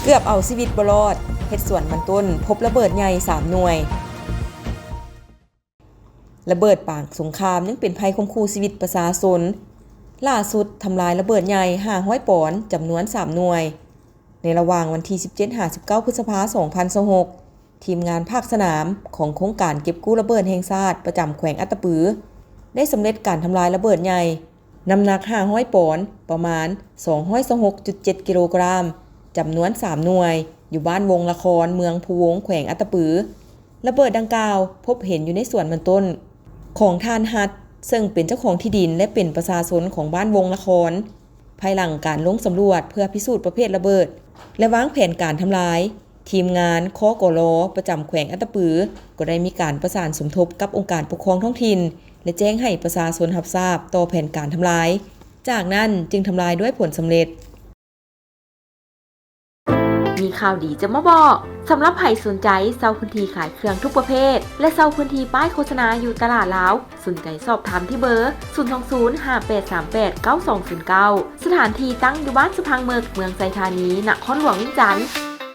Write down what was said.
ເກືອບເອົາຊີວິດບໍ່ລອດ, ເຮັດສວນມັນຕົ້ນພົບລະເບີດໃຫຍ່ສາມໜ່ວຍ. ລະເບີດປາງສົງຄາມຍັງເປັນໄພຂົ່ມຂູ່ຊີວິດປະຊາຊົນ. ຫຼ້າສຸດທຳລາຍລະເບີດໃຫຍ່ຫ້າຮ້ອຍປອນ ຈຳນວນສາມໜ່ວຍ. ໃນລະຫວ່າງວັນທີສິບເຈັດຫາສິບເກົ້າ ພຶດສະພາ ສອງພັນຊາວຫົກ ທີມງານພາກສະໜາມຂອງໂຄງການເກັບກູ້ລະເບີດແຫ່ງຊາດປະຈຳແຂວງອັດຕະປື ໄດ້ສຳເລັດການທຳລາຍລະເບີດໃຫຍ່ ນ້ຳໜັກຫ້າຮ້ອຍປອນ, ປະມານສອງຮ້ອຍຊາວຫົກຈຸດເຈັດກິໂລກຣາມ, ຈຳນວນສາມໜ່ວຍ ຢູ່ບ້ານວົງລະຄອນ ເມືອງພູວົງ ແຂວງອັດຕະປື. ລະເບີດດັ່ງກ່າວພົບເຫັນຢູ່ໃນສວນມັນຕົ້ນຂອງທ່ານ ຮັດ ເຊິ່ງເປັນເຈົ້າຂອງທີ່ດິນ ແລະ ເປັນປະຊາຊົນຂອງບ້ານວົງລະຄອນ. ພາຍຫຼັງການລົງສຳຫຼວດເພື່ອພິສູດປະເພດລະເບີດ ແລະ ວາງແຜນການທຳລາຍ, ທີມງານ ຄກລ ປະຈຳແຂວງອັດຕະປື ກໍໄດ້ມີການປະສານສົມທົບກັບອົງການປົກຄອງທ້ອງຖິ່ນ ແລະ ແຈ້ງໃຫ້ປະຊາຊົນຮັບຊາບຕໍ່ແຜນການທຳລາຍ. ຈາກນັ້ນຈຶ່ງທຳລາຍດ້ວຍຜົນສຳເລັດ. ມີຂ່າວດີຈະມາບອກ. ສຳລັບໃຜສົນໃຈເຊົ່າພື້ນທີ່ຂາຍເຄື່ອງທຸກປະເພດ ແລະ ເຊົ່າພື້ນທີ່ປ້າຍໂຄສະນາຢູ່ຕະຫຼາດລາວ, ສົນໃຈສອບຖາມທີ່ເບີ ສູນສອງສູນ ຫ້າແປດສາມແປດ ເກົ້າສອງສູນເກົ້າ. ສະຖານທີ່ຕັ້ງຢູ່ບ້ານສະພັງເມິກ, ເມືອງໄຊທານີ, ນະຄອນຫຼວງວຽງຈັນ.